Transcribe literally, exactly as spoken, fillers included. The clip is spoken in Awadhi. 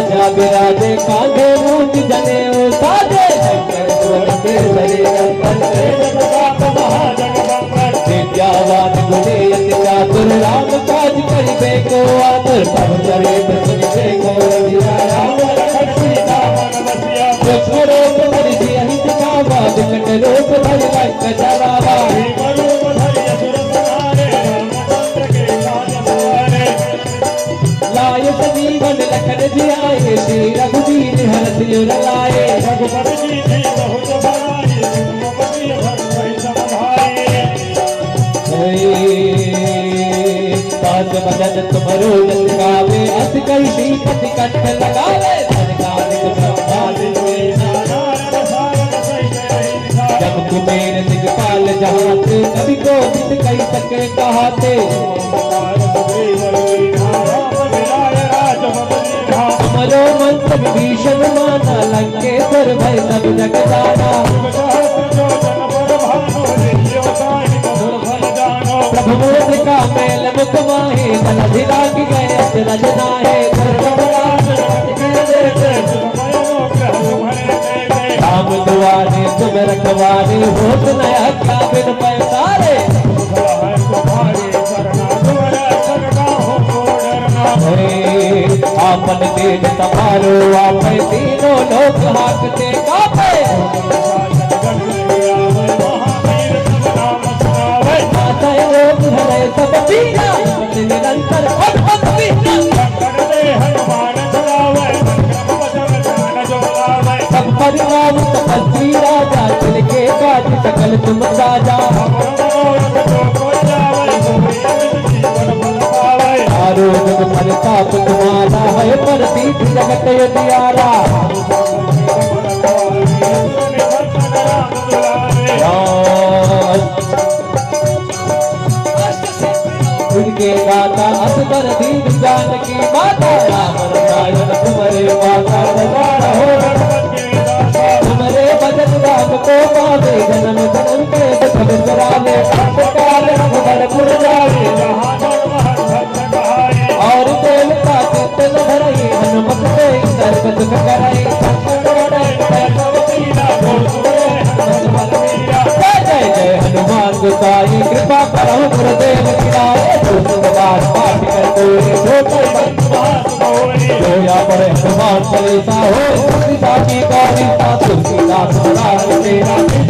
जा विराजे कांधे मूंज जनेऊ साजे। शंकर सुवन केसरी नंदन तेज प्रताप महाजगदंदन। विद्यावान गुणी अति चातुर राम काज करिबे को आतुर। सब चरित सुनिबे को रसिया राम लखन सीता मन बसिया। सूक्ष्म रूप धरि सियहि दिखावा विकट रूप धरि लंक जरावा। भीम रूप धरि असुर संहारे रामचंद्र के काज सवारे। लाय संजीवन लखन जियाए, श्री रघुबीर हरषि उर लाए। रघुपति कीन्ही बहुत बड़ाई, रघुपति भरत सम भाई। हे, दास भजन तुम रो जस गावे, अस कहि श्रीपति कंठ लगावे। सनकादिक ब्रह्मादि मुनीसा नारद सारद सहित रहीसा। जम कुबेर दिगपाल जहांते, कवि कोविद कहि सके कहाते। समरो मंत्र विभीषण माना, लंकेश्वर भय सब जग जाना। प्रभु मुद्रिका मैल मुख माहे, जलधि लाग गए अचरज नाहे। राम दुआरे तुम रखवारे, होत न आज्ञा बिनु पैसारे। हे, आपन तेज संभारो, आपै तीनों लोक हाकते कांपे। नासै रोग हरै सब पीरा, निरंतर भगवत बीरा। शंकर दे हनुमान छुड़ावे, संकट मोचन ध्यान जो लावे। सब पर राम तपस्वी राजा, तिनके काज सकल तुम साजा। हमरो मनोरथ जो कोई लावे, सोई अमित जीवन फल पावे। चारों जुग फल ताप तुम्हारा है, प्रसिद्ध जगत उजियारा। राम। उनके गाथा असबर दीन जानकी माता। राम रसायन तुम्हरे पासा, सदा रहो रघुपति के दासा। तुम्हरे भजन राम को पावे, जन्म जन्म के दुख बिसरावे। अंत काल रघुबर पुर जावे, जहाँ जन्म हर भक्त कहाई। और देवता चित्त न धरई, हनुमत से सर्व सुख करई। संकट हरै भय सब पीरा, जो सुमिरे हनुमत बल बीरा। जय जय जय हनुमान गोसाई, कृपा करहु गुरुदेव की नाई। तुलसीदास पाठ कर कोई, जो कोई बंधु मास मोई। जो या पढ़े हनुमान चालीसा, होय सिद्धि साखी गौरी सा। तुलसीदास महाराज की नाई।